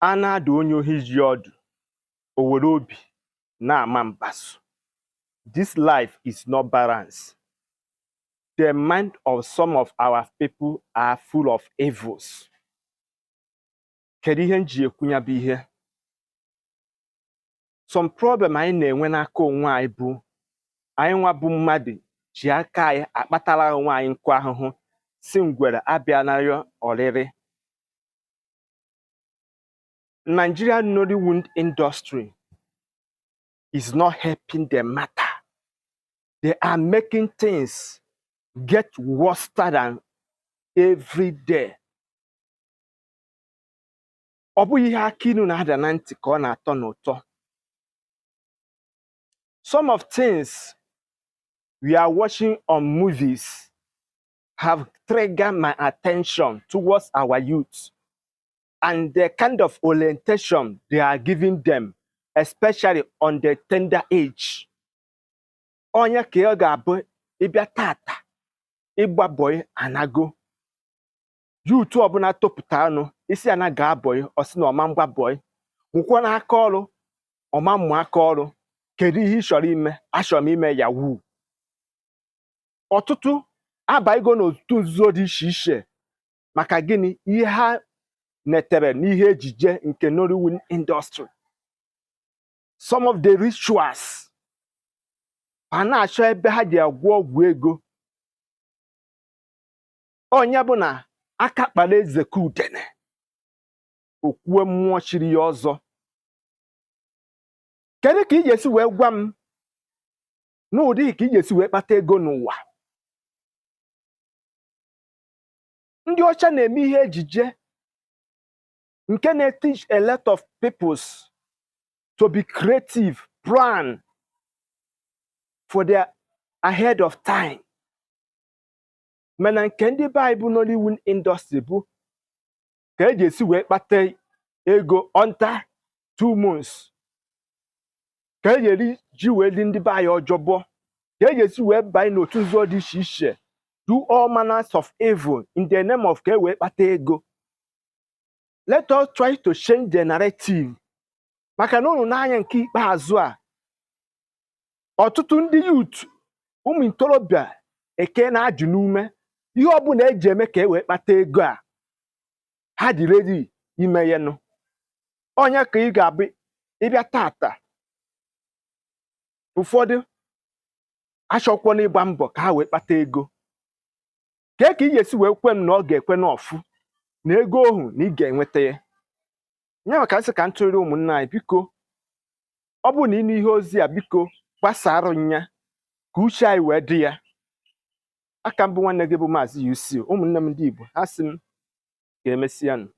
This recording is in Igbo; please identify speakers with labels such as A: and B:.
A: A na-adụ onye ohi ji ọdụ, o were obi na-ama mbazụ. This life is not balanced. The mind of some of our people are full of evils. Kedu ihe m ji ekwu ya bụ ihe? Some problem anyị na-enwe n'aka onwe anyị bụ anyị nwa bụ mmadụ ji aka anyị akpatara onwe anyị nkụ ahụhụ si ngwere abịanarị ọrịrị. Nigerian Nollywood industry is not helping the matter. They are making things get worse than every day. Ọ bụghị ihe akị inu na-ada na ntị ka ọ na-atọ n'ụtọ. Some of things we are watching on movies have triggered my attention towards our youth and the kind of orientation they are giving them, especially on the tender age. Onye ka ọ ga-abụ ịbịa tata ịgba bọyị anago youth ọbụla topụta anụ isi ana gaa bọyị, ọ sị na ọma mgba bọyị, nwụkwa n'aka ọrụ, ọma mmụ aka ọrụ. Kedu ihe ị chọrọ ime? Achọrọ m ime yahoo. Ọtụtụ abaigo n'otu nzuzo dị iche iche. Maka gịnị? Ihe ha netere n'ihe ejije nke Nollywood industry, some of the rituals ha na-achọ ebe ha ji agwọ ọgwụ ego. Onye bụ na aka kpara eze ka udene okwue mmụọ chiri ya ọzọ. Kedu ka ị ga-esi wee gwa m n'ụdị ka ị ga-esi wee kpata ego n'ụwa? Ndị ọcha na-eme ihe ejije nke na-teach a lot of peoples to be creative, plan for their ahead of time. Mana nke ndị be anyị bụ Nollywood industry bụ ka eji esi wee kpata ego under 2 months, ka eji eri ji wee li ndị be anyị ọjọbọ, ka eji esi wee banye n'otu nzuzo dị iche iche, do all manners of evil in the name of ka e wee kpata ego. Let us try to change the narrative, maka na unu n'anya nke ikpeazụ a, ọtụtụ ndị youth, ụmụ ntorobịa eke na-ajụ n'ume ihe ọbụla eji eme ka e wee kpata ego a, ha dị ready ime ya nụ. Onye ka ị ga-abụ ịbịa tata, ụfọdụ achọkwana ịgba mbọ ka ha wee kpata ego. Kee ka ị ga-esi wee kwe m na ọ ga-ekwe n'ọfụ na ego ohu na ị ga-enweta ya? Ya maka nsị ka m tụrịrị ụmụnne anyị, biko, ọ bụrụ na ịnụ ihe ozi a, biko gbasara ya ka uche anyị wee dị ya. Aka mbụ, nwanne gị bụ Maazị UC. Ụmụnne m ndị Igbo, ha sị m ka emesịa nụ.